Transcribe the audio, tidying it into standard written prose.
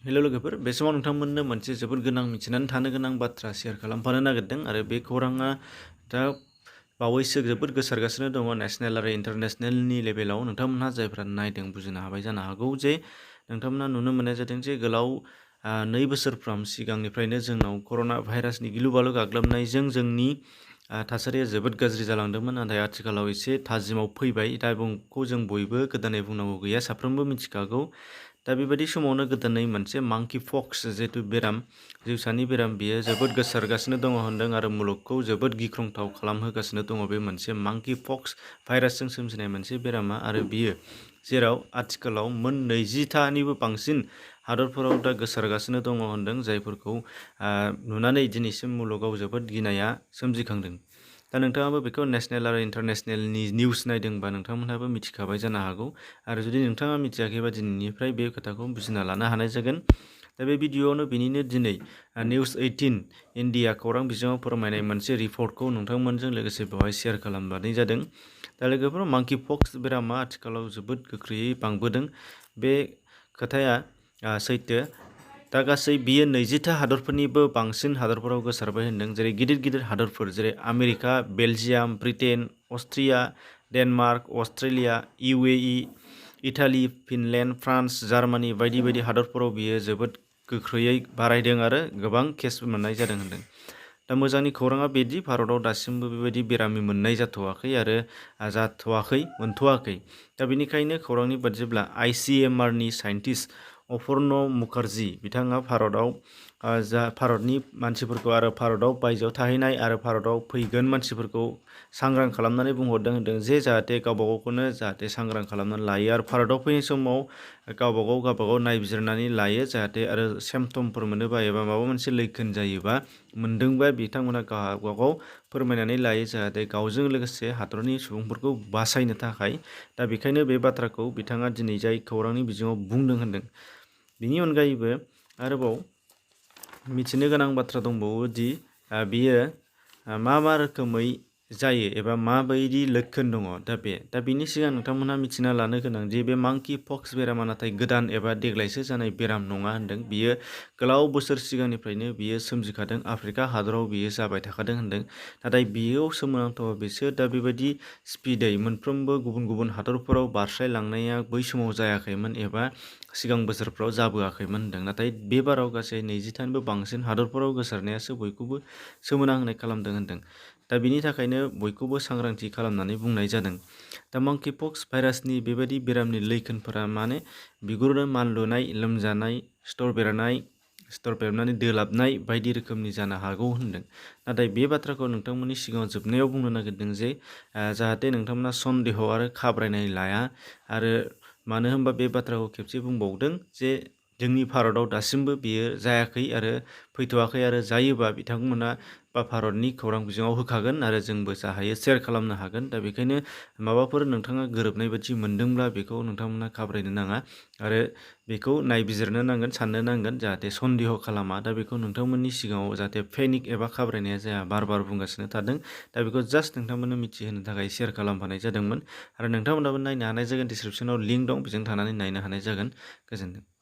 हेल' लोगोफोर, बे समाव नोंथांमोननो मोनसे जोबोद गोनां मिथिनानै थानो गोनां बाथ्रा शेयार खालामफानो नागिरदों आरो बे खौराङा दा बावैसो जोबोद गोसारगासिनो दङ नेशनेल आरो इन्टारनेशनेलनि लेभेलाव। नोंथांमोनहा जायफ्रा नायदों बुजिनो हाबाय जानो हागौ जे नोंथांमोनहा नुनो मोननाय जादों जे गोलाव 2 बोसोरफ्राम सिगांनिफ्रायनो जोंनाव कर'ना भाइरासनि गिलु बालु गाग्लोबनायजों जोंनि थासारिया जोबोद गाज्रि जालांदोंमोन, नाथाय आथिखालाव एसे थाजिमाव फैबाय। दा बेखौ जों बयबो गोदानै बुंनांगौ गैया, साफ्रोमबो मिथिखागौ। दा बेबायदि समावनो गोदानै मोनसे मांकि पक्स जिहेतु बेराम, जिउसानि बेराम, बियो जोबोद गोसारगासिनो दङ होनदों आरो मुलुगखौ जोबोद गिख्रंथाव खालामहोगासिनो दङ। बे मोनसे मांकि पक्स भाइरासजों सोमजिनाय मोनसे बेरामा आरो बियो जेराव आथिखालाव मोन 20थानिबो बांसिन हादरफोराव दा गोसारगासिनो दङ होनदों, जायफोरखौ नुनानै दिनैसिम मुलुगाव जोबोद गिनाया सोमजिखांदों। दा नोंथाङाबो बेखौ नेशनेल आरो इन्टारनेशनेलनि निउस नायदोंबा नोंथांमोनहाबो मिथिखाबाय जानो हागौ, आरो जुदि नोंथाङा मिथियाखैबा दिनैनिफ्राय बे खोथाखौ बुजिना लानो हानाय जागोन। दा बे भिडिअ'आवनो बिनिनो दिनै निउस 18 इन्डिया खौरां बिजोङाव फोरमायनाय मोनसे रिपर्टखौ नोंथांमोनजों लोगोसे बेवहाय शेयार खालामनाय जादों। दा लोगोफोर, मांकि पक्स बेरामा आथिखालाव जोबोद गोख्रैयै बांबोदों। बे खोथाया सैथो। दा गासै बियो 20था हादरफोरनिबो बांसिन हादरफोराव गोसारबाय होनदों, जेरै गिदिर गिदिर हादरफोर जेरै America, Belgium, Britain, Austria, Denmark, Australia, UAE, Italy, Finland, France, Germany बायदि बायदि हादरफोराव बियो जोबोद गोख्रैयै बारायदों आरो गोबां केस मोननाय जादों होनदों। दा मोजांनि खौराङा बेदि भारताव दासिमबो बेबायदि बेरामि मोननाय जाथ'वाखै आरो मोनथ'वाखै। दा बेनिखायनो खौरांनि बादिब्ला ICMRनि साइन्टिस्ट अपर्न मुखार्जी बिथाङा भारतनि मानसिफोरखौ आरो भारताव बायजोआव थाहैनाय आरो भारताव फैगोन मानसिफोरखौ सांग्रां खालामनानै बुंहरदों होनदों जे जाहाथे गावबा गावखौनो जाहाथे सांग्रां खालामनानै लायो आरो भारताव फैनाय समाव गावबा गाव नायबिजिरनानै लायो, जाहाथे आरो सिम्पटमफोर मोनोबा एबा माबा मोनसे लैखोन जायोबा मोनदोंबा बिथांमोना गावबा गाव फोरमायनानै लायो, जाहाथे गावजों लोगोसे हादरनि सुबुंफोरखौ बासायनो थाखाय। दा बेखायनो बे बाथ्राखौ बिथाङा दिनै जाय खौरांनि बिजोङाव बुंदों होनदों। बिनि अनगायैबो आरोबाव मिथिनो गोनां बाथ्रा दंबावो दि बियो मा रोखोमै जायो एबा माबायदि लैखोन दङ। दा बिनि सिगां नोंथांमोनहा मिथिना लानो गोनां दि बे मांकि पक्स बेरामा नाथाय गोदान एबा देग्लायसो जानाय बेराम नङा होनदों। बियो गोलाव बोसोर सिगांनिफ्रायनो बियो सोमजिखादों, आफ्रिका हादराव बियो जाबाय थाखादों होनदों। नाथाय बेयाव सोमोनांथाव बिसोर दा बेबायदि स्पिडै मोनफ्रोमबो गुबुन गुबुन हादरफोराव बारस्लायलांनाया बै समाव जायाखैमोन एबा सिगां बोसोरफ्राव जाबोआखैमोन होनदों। नाथाय बे बाराव गासै 20थानिबो बांसिन हादरफोराव गोसारनायासो बयखौबो सोमोनांहोनाय खालामदों होनदों। दा बिनि थाखायनो बयखौबो सांग्रांथि खालामनानै बुंनाय जादों। दा मांकि पक्स भाइरासनि बेबायदि बेरामनि लैखोनफोरा माने बिगुरनो मानलुनाय, लोमजानाय, सिथर बेरनानै दोलाबनाय बायदि रोखोमनि जानो हागौ होनदों। नाथाय बे बाथ्राखौ नोंथांमोननि सिगाङाव जोबनायाव बुंनो नागिरदों जे जाहाथे नोंथांमोना सन्देह आरो खाब्रायनाय लाया, आरो मानो होनबा बे बाथ्राखौ खेबसे बुंबावदों जे जोंनि भारताव दासिमबो बियो जायाखै आरो फैथ'वाखै, आरो जायोबा बिथांमोना भारतनि खौरां बिजोङाव होखागोन आरो जोंबो जा हायो शेयार खालामनो हागोन। दा बेखायनो माबाफोर नोंथाङा गोरोबनाय बादि मोनदोंब्ला बेखौ नोंथांमोना घाबरायनो नाङा आरो बेखौ नायबिजिरनो नांगोन, साननो नांगोन, जाहाथे सन्देह खालामा। दा बेखौ नोंथांमोननि सिगाङाव जाहाथे पेनिक एबा घाबरायनाया जाया, बार बुंगासिनो थादों। दा बेखौ जास्ट नोंथांमोननो मिथिहोनो थाखाय शेयार खालामफानाय जादोंमोन, आरो नोंथांमोनाबो नायनो हानाय जागोन। डिसक्रिपसनाव लिंक दं, बेजों थानानै नायनो हानाय जागोन। गोजोन्थों।